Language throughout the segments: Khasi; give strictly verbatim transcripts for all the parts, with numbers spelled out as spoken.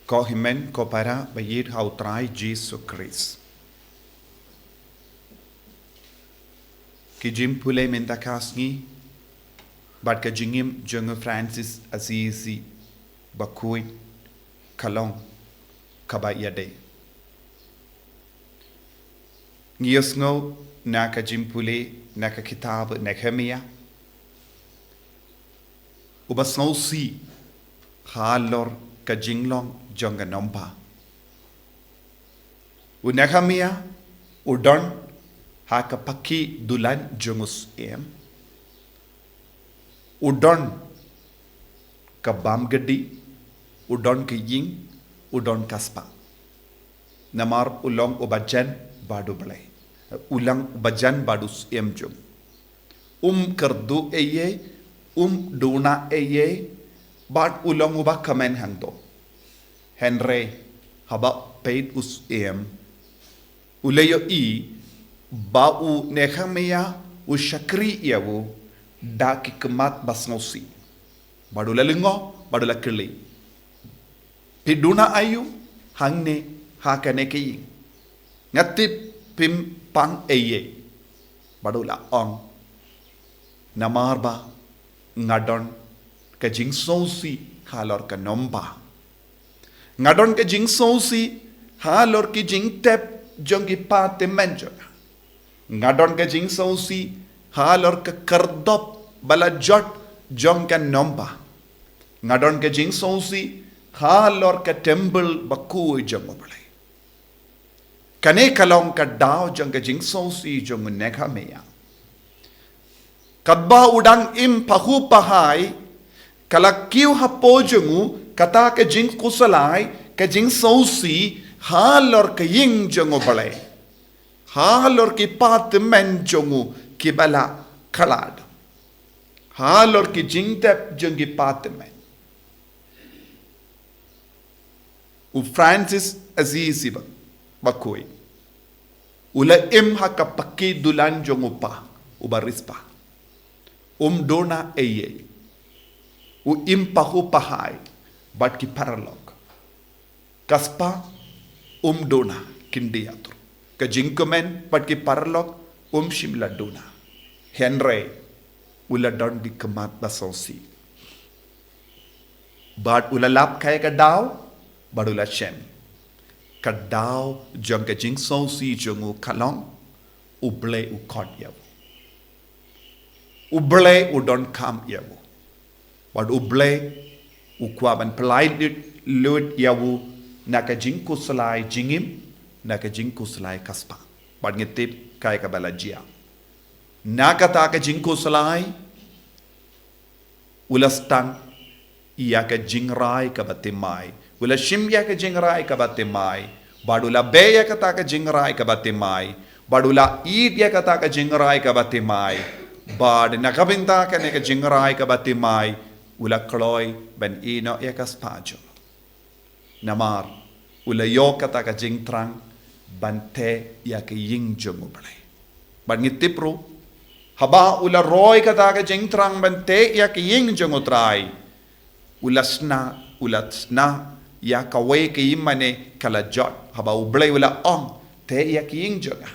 Ko hynmen ko para ba ïeit ha u Trai Jisu Khrist. Ki jingpule mynta ka sngi bad ka jingim jong u Francis Assisi bakhuid ka long kaba ïadei. Ngi ïohsngew na ka jingpule na ka kitab Nehemiah, uba sngewsih halor ka jinglong jong ka nongbah. U Nehemiah u don ha ka paki dulan jong u syiem. U don ka bam gadi, u don ka ïing, u don ka spah. Namar u long uba jan bad u Blei. U long uba jan bad u syiem jong. Um kyrduh eiei, um duna eiei, bad u long uba kmen hangto. Hynrei haba peit u syiem, u la ïohi ba u Nehemiah u shakri ïa u da ki khmat ba sngewsih. Bad u la lyngngoh, bad u la kylli. Phi duna aïu hangne ha kane ka ïing? Nga tip phim pang eiei. Bad u la ong. Namar ba nga don ka jingsngewsih halor ka nongbah. Nga don ka jingsngewsih halor ki jingtep jong ki pathymmai jong nga. Nga don ka jingsngewsih halor ka khyrdop ba la jot jong ka nongbah. Nga don ka jingsngewsih halor ka templ bakhuid jong u Blei. Kane ka long ka daw jong ka jingsngewsih jong u Nehemiah. Katba u dang im pahuh pahai, ka la kiew hapoh jong u kata ka jingkhuslai, ka jingsngewsih halor ka ïing jong u Blei. Halor ki pathymmai jong u kiba la khlad. Halor ki jingtep jong ki pathymmai. U Francis Assisi ba, bakhuid. U la im ha ka paki dulan jong u pa, uba riewspah. Um duna eiei. U im pahuh pahai bad ki paralok. Ka spah um duna, kin dei atur. Ka jingkmen bad ki paralok um shym la duna. Hynrei u la don ki khmat ba sngewsih. Bad u la lap kaei ka daw, bad u la shem. Ka daw jong ka jingsngewsih jong u ka long, u Blei u khot ïa u. U Blei u donkam ïa u. Bad u Blei u kwah ban pynlait lut ïa u na ka jingkhuslai jingim, na ka jingkhuslai ka spah. Bad ngi tip kaei kaba la jia. Na kata ka jingkhuslai, u la sdang ïa ka jingrai kaba thymmai. U la shim ïa ka jingrai kaba thymmai. Bad u la beh ïa kata ka jingrai kaba thymmai. Bad u la ïeit ïa kata ka jingrai kaba thymmai. Bad na ka bynta kane ka jingrai kaba thymmai, u la kloi ban ïehnoh ïa ka spah jong u. Namar u la ïoh kata ka jingthrang ban teh ïa ka ïing jong u Blei. Bad ngi tip ruh, haba u la roi kata ka jingthrang ban teh ïa ka ïing jong u Trai, u la shna, u la shna ïa kawei ka ïingmane ka la jot. Haba u Blei u la ong, teh ïa ka ïing jong nga.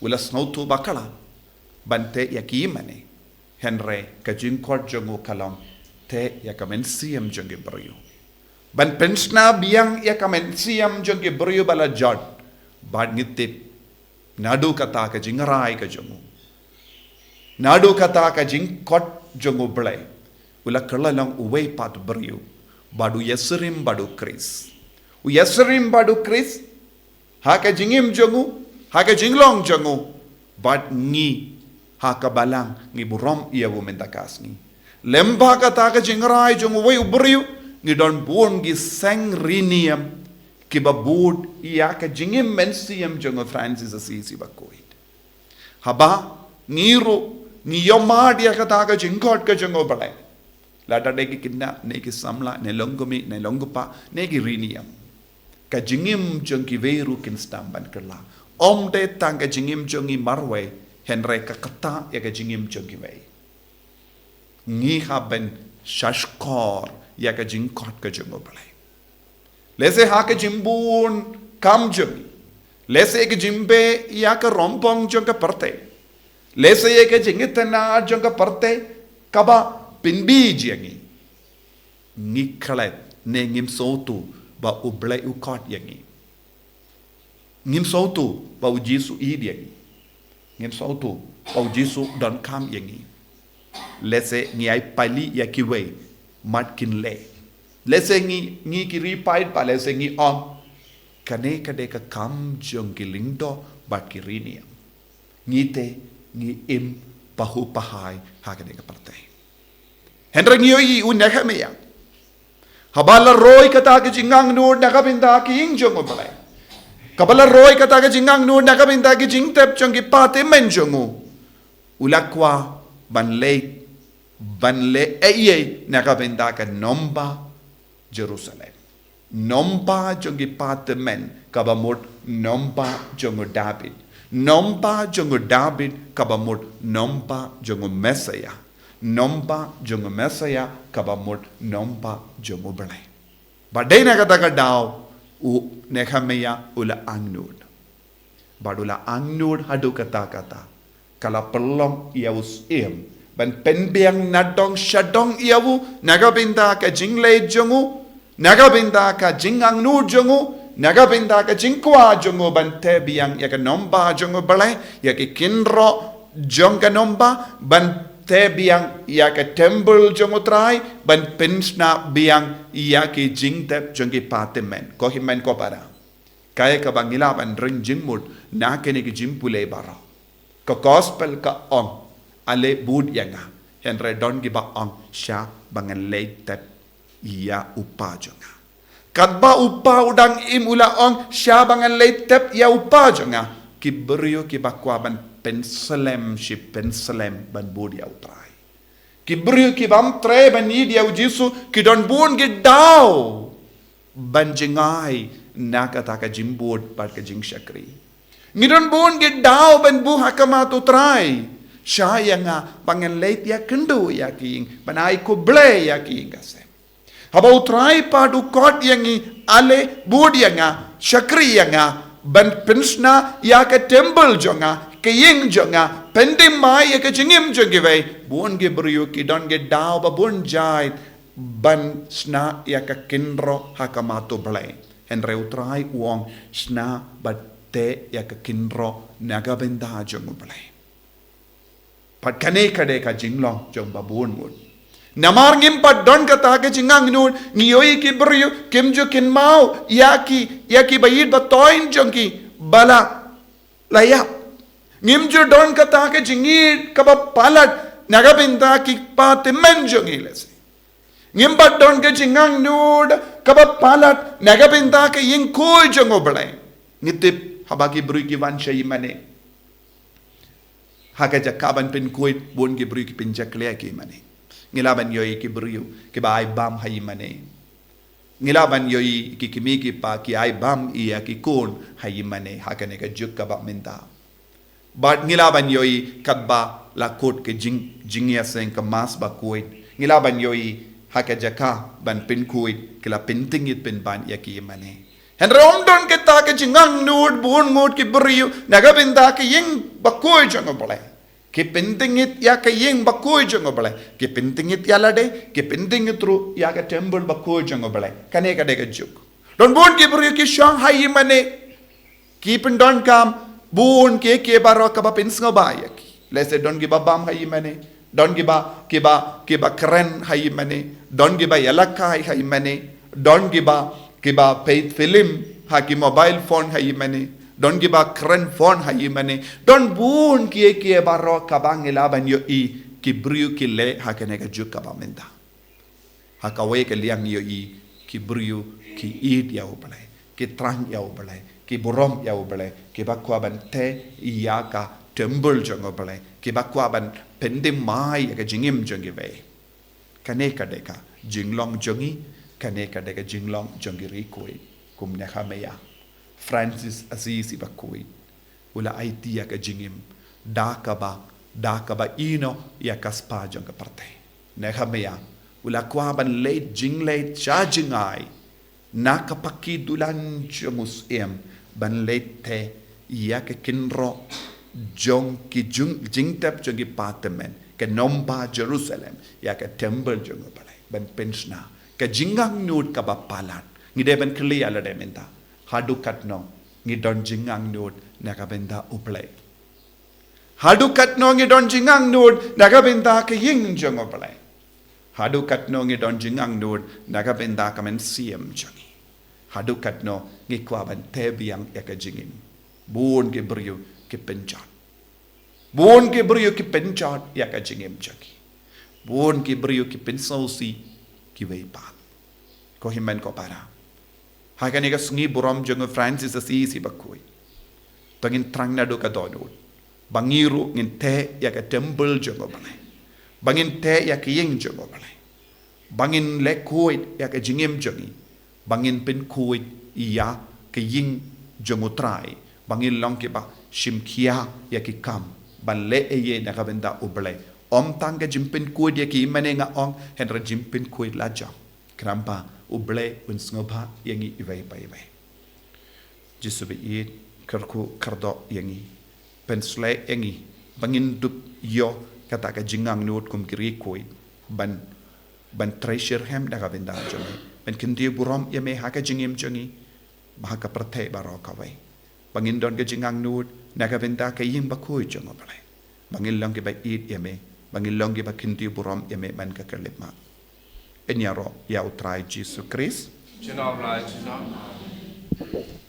U la sngewthuh bakla ban teh ïa ka ïingmane. Hynrei ka jingkhot jong u ka long, teh ïa ka mynsiem jong ki briew. Ban pynshna biang ïa ka mynsiem jong ki briew ba la jot. Bad ngi tip, naduh kata ka jingrai ka jong u, naduh kata ka jingkhot jong u Blei, u la kylla long uwei pat u briew. Bad u ïasyriem bad u Khrist. U ïasyriem bad u Khrist ha ka jingim jong u, ha ka jinglong jong u. Bad ngi, ha ka balang, ngi burom ïa u mynta ka sngi. Lem bad kata ka jingrai jong uwei u briew, ngi don bun ki seng riewniam kiba bud ïa ka jingim mynsiem jong u Francis Assisi bakhuid. Haba ngi ruh ngi ïohmad ïa kata ka jingkhot ka jong u Blei, lada dei ki khynnah, ne ki samla, ne long kmie, ne long kpa, ne ki riewniam, ka jingim jong kiwei ruh kin sdang ban kylla. Ym dei tang ka jingim jong ngi marwei, hynrei ka ktah ïa ka jingim jong kiwei. Ngi hap ban shahshkor ïa ka jingkhot ka jong u Blei. Lehse ha ka jingbun kam jong ngi, lehse ka jingbeh ïa ka rombong jong ka pyrthei, lehse ïa ka jingitynnad jong ka pyrthei kaba pynbeit ïa ngi, ngi klet ne ngim sngewthuh ba U Blei u khot ïa ngi. Ngim sngewthuh ba U Jisu ïeit ïa ngi. Ngim sngewthuh ba U Jisu donkam ïa ngi. Lehse ngi ai pali ïa kiwei, mat kin leh. Lehse ngi, ngi ki riewpaid, ba lehse ngi ong, kane ka dei ka kam jong ki lyngdoh bad ki riewniam. Ngi te, ngi im pahuh pahai ha kane ka pyrthei. Hynrei ngi ïohi u Nehemiah, haba la roi kata ka jingangnud na ka bynta ka ïing jong U Blei, kaba la roi kata ka jingangnud na ka bynta ka jingtep jong ki pathymmai jong u, u la kwah ban leit, ban leit ei ei na ka bynta ka nongbah Jerusalem. Nongbah jong ki pathymmai kaba mut nongbah jong u David. Nongbah jong u David kaba mut nongbah jong u Messiah. Nongbah jong u Messiah kaba mut nongbah jong U Blei. Bad dei na kata ka daw u Nehemiah u la angnud. Bad u la angnud haduh katta katta. Ka la pynlong ïa u syiem ban pynbiang nadong shadong ïa u na ka bynta ka jingleit jong u, na ka bynta ka jingangnud jong u, na ka bynta ka jingkwah jong u ban teh biang ïa ka nongbah jong U Blei, ïa ki kynroh jong ka nongbah, ban teh biang ïa ka temple jong U Trai, ban pynshna biang ïa ki jingtep jong ki pathymmai. Ko hynmen ko para, kaei kaba ngi lah ban ring jingmut na kine ki jingpule baroh? Ka gospel ka ong, ale bud ïa nga. Hynrei don kiba ong, shah ba ngan leit tep ïa u Kpa jong nga. Katba u kpa u dang im u la ong, shah ba ngan leit tep ïa u Kpa jong nga, ki briew kiba kwah ban pynslem shi pynslem ban bud ïa U Trai. Ki briew ki bym treh ban ïeit ïa U Jisu ki don bun ki daw ban jngai na kata ka jingbud bad ka jingshakri. Ngi don bun ki daw ban buh ha khmat U Trai. Shah ïa nga ba ngan leit ïakynduh ïa ki ïing, ban ai khublei ïa ki ïing ka sem. Haba U Trai pat u khot ïa ngi, ale bud ïa nga, shakri ïa nga, ban pynshna ïa ka temple jong nga, ka ïing jong nga, pynthymmai ïa ka jingim jong kiwei. Bun ki briew ki don ki daw ba bun jait ban shna ïa ka kynroh ha khmat U Blei. Hynrei U Trai u ong, shna bad teh ïa ka kynroh na ka bynta jong U Blei. Bad kane ka dei ka jinglong jong ba bun ngut. Namar ngim pat don kata ka jingangnud, ngi ïohi ki briew kim ju kynmaw ïa ki, ïa ki ba ïeit ba thoiñ jong ki ba la, la ïap. Ngim ju don kata ka jingïeit kaba palat na ka bynta ki pathymmai jong ngi, lehse. Ngim pat don ka jingangnud kaba palat na ka bynta ka ïing khuid jong U Blei. Ngi tip haba ki briew ki wan sha ïingmane, ha ka jaka ban pynkhuid, bun ki briew ki pynjakhlia ki ïingmane. Ngi lah ban ïohi ki briew kiba ai bam ha ïingmane. Ngi lah ban ïohi ki kmie ki kpa ki ai bam ïa ki khun ha ïingmane ha kane ka juk kaba mynta. Bad ngi lah ban ïohi katba la kut ka jing, jingïaseng ka Mass bakhuid, ngi lah ban ïohi ha ka jaka ban pynkhuid ki la pyntngit pynban ïa ki ïingmane. Hynrei ym don kata ka jingangnud bun ngut ki briew na ka bynta ka ïing bakhuid jong U Blei. Ki pyntngit ïa ka ïing bakhuid jong U Blei, ki pyntngit ïa lade, ki pyntngit ruh ïa ka temple bakhuid jong U Blei. Kane ka dei ka juk. Don bun ki briew ki shong ha ïingmane, ki pyndonkam bun kiei kiei baroh kaba pynsngewbha ïa ki. Lehse don kiba bam ha ïingmane, don kiba, kiba, kiba kren ha ïingmane, don kiba ïalehkai ha ïingmane, don kiba, kiba peit film ha ki mobile phone ha ïingmane, don kiba kren phone ha ïingmane. Don bun kiei kiei baroh kaba ngi lah ban ïohi ki briew ki leh ha kane ka juk kaba mynta. Ha kawei ka liang ngi ïohi ki briew ki ïeit ïa U Blei, ki thrang ïa U Blei, ki burom ïa U Blei, kiba kwah ban teh ïa ka temple jong U Blei, kiba kwah ban pynthymmai ïa ka jingim jong kiwei. Kane ka dei ka jinglong jong ngi, kane ka dei ka jinglong jong ki riewkhuid kum Nehemiah, Francis Assisi bakhuid. U la aiti ïa ka jingim da kaba, da kaba ïehnoh ïa ka spah jong ka pyrthei. Nehemiah u la kwah ban leit jingleit sha jngai na ka paki dulan jong u Syiem ban leit te ïa ka kynroh jong ki jung, jingtep jong ki patmen, ka nongbah Jerusalem, ïa ka temple jong u Blei, ban pynshna ka jingangnud kaba palat. Ngi dei ban kylli ïa lade mynta, haduh katno ngi don jingangnud na ka bynta u Blei? Haduh katno ngi don jingangnud na ka bynta ka ïing jong u Blei? Haduh katno ngi don jingangnud na ka bynta ka mynsiem jong ngi? Haduh katno ngi kwah ban teh biang ïa ka jingim? Bun ki briew ki pynjot. Bun ki briew ki pynjot ïa ka jingim jong ki. Bun ki briew ki pynsngewsih kiwei pat. Ko hynmen ko para, ha kane ka sngi burom jong u Francis Assisi bakhuid, to ngin thrang naduh ka dohnud ba ngi ruh ngin teh ïa ka temple jong u Blei, ba ngin teh ïa ka ïing jong u Blei, ba ngin leh khuid ïa ka jingim jong ngi, ba ngin pynkhuid ïa ka ïing jong u Trai, ba ngin long kiba shim khia ïa ki kam ban leh ei ei na ka bynta u Blei. Ym tang ka jingpynkhuid ïa ki, mane nga ong, hynrei jingpynkhuid la jong, khnang ba u Blei un sngewbha ïa ngi iwei pa iwei. Jisu ba ïeit, kyrkhu kyrdoh ïa ngi, pynshlei ïa ngi ba ngin dup ïoh kata ka jingangnud kum ki riewkhuid, ban, ban trei shitrhem na ka bynta jong me, ban kyntiew burom ïa me ha ka jingim jong ngi, ba ha ka pyrthei baroh kawei, ba ngin don ka jingangnud na ka bynta ka ïing bakhuid jong u Blei, ba ngin long kiba ïeit ïa me, ba ngin long kiba kyntiew burom ïa me man ka khyllipmat. Yn ïaroh ïa u Trai Jisu Khrist. Jngoh Blei, jngoh.